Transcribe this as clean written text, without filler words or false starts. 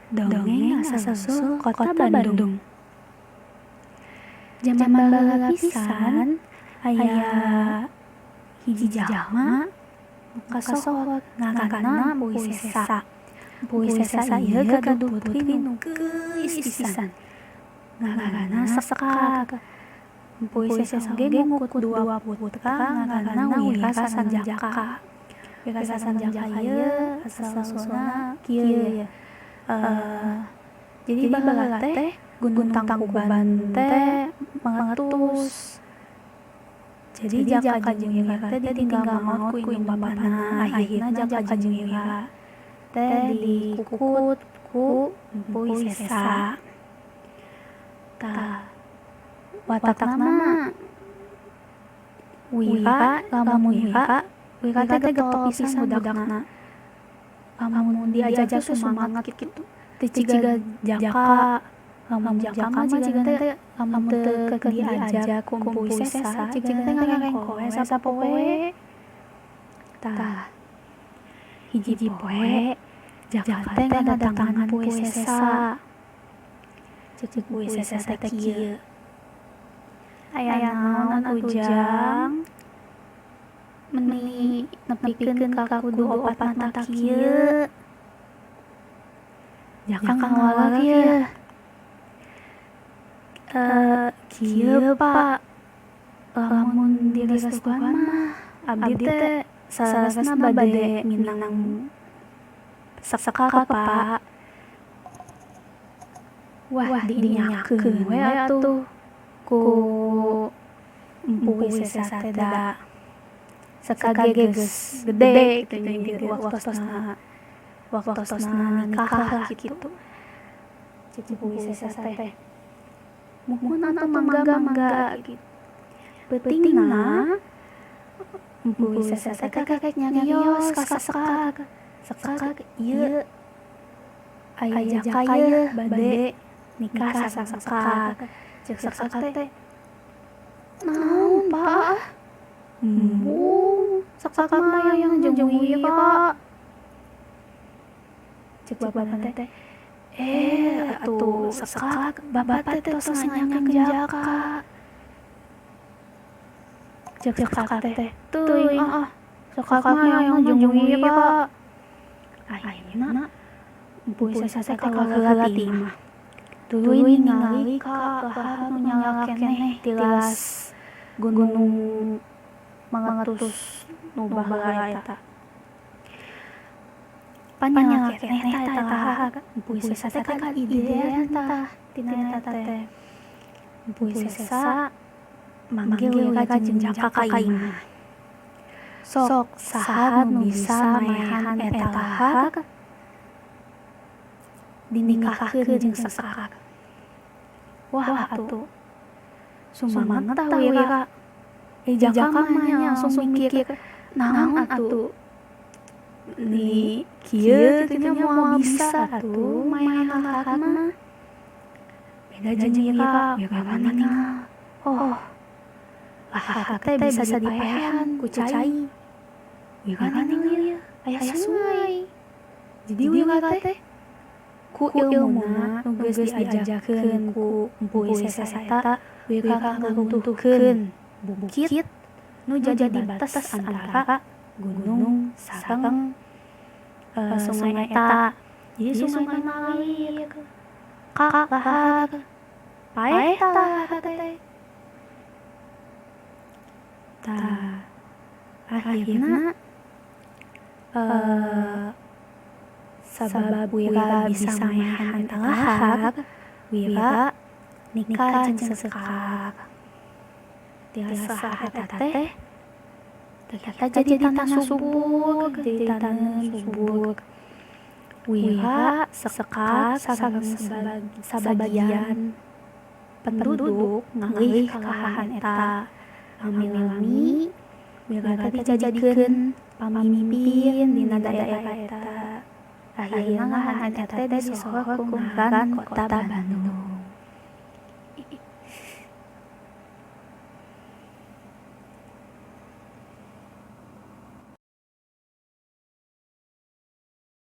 Dongeng asal-usul Kota Bandung. Jaman baheula pisan aya hiji jalma nu kasohor ngaranna Empu Sesa. Empu Sesa ieu gaduh putri nu geulis pisan, ngaranna Sekar. Empu Sesa oge ngukut dua putra, ngaranna Wira sareng Jaka. Wira sareng Jaka ieu asal usulna kieu ye. Jadi baheula teh Gunung Tangkuban teh meletus. Jadi Jaka jeung Wira teh ditinggal maot ku indung bapana. Akhirna Jaka jeung Wira teh dikukut ku Empu Sesa. Tah, watakna mah Wira, lamun Wira, Wira teh getol pisan budakna. Lamun diajar teh sumanget kitu. Teu ciga Jaka. Lamun Jaka mah jiga teh lamun teu keur diajar ku Empu Sesa, jiga teh ngarengko we sapopoe. Tah, hiji poe Jaka teh ngadatangan Empu Sesa. Ceuk Empu Sesa teh kieu, "Aya naon atuh, Jang, meuni nepikeun ka kudu opat mata kieu?" Jaka ngawala kieu, "Kieu, Pak, lamun direstuan mah abdi teh saleresna bade minang Sekar, Pak." Wah, diinyakeun we atuh ku Empu Sesa teh, da Sekar ge geus gede kitu nya, waktosna nikah lah kitu. Ceuk Empu Sesa teh, "Muhun atuh, mangga, mangga," kitu. Peutingna Empu Sesa teh kakek nyarios ka Sekar, "Sekar, ieu aya Jaka yeuh bade nikah sareng Sekar." Ceuk Sekar teh, "Naon, Pak? Embung, Sekar mah hayang jeung Wira." Ceuk bapana teh, "Eh, atuh Sekar, bapak teh tos nanyakeun Jaka." Ceuk Sekar teh, "Teuing ah, Sekar mah hayangna jeung Wira." Akhirna Empu Sesa teh kalah ti imah. Tuluy ningali ka lahar nu nyala keneh tilas gunung meletus nu baheula eta. Pan nyala keneh tah eta lahar. Empu Sesa teh kaidean tah tina eta teh. Empu Sesa manggil Wira jeung Jaka ka imah. "Sok, saha nu bisa maehan eta lahar dinikahkeun jeung Sekar." Wah, atuh sumanget tah Wira. Jaka mah nya langsung mikir, naon atuh ni kieu kitu nya, moal bisa atuh maehan lahar mah. Beda jeung Wira, Wira mah ningal, oh, lahar teh bisa dipaehan ku cai. Wira ningal ieu aya sungai. Jadi Wira teh ku ilmuna nu geus diajarkeun ku Empu Sesa eta, Wira ngaruntuhkeun bukit nu jadi batas antara gunung sareng sungai eta. Jadi sungai ngalir ka lahar. Paeh tah lahar teh. Tah, akhirna sabab Wira bisa maehan eta lahar, Wira nikah jeung Sekar. Tiasa eta teh ternyata jadi tanah subur, jadi tanah subur. Wira, Sekar, sareng sabagian penduduk ngalih ka lahan eta. Lami-lami Wira teh dijadikeun pamimpin dina daerah eta. Akhirna lahan eta teh disohor ku ngaran Kota Bandung.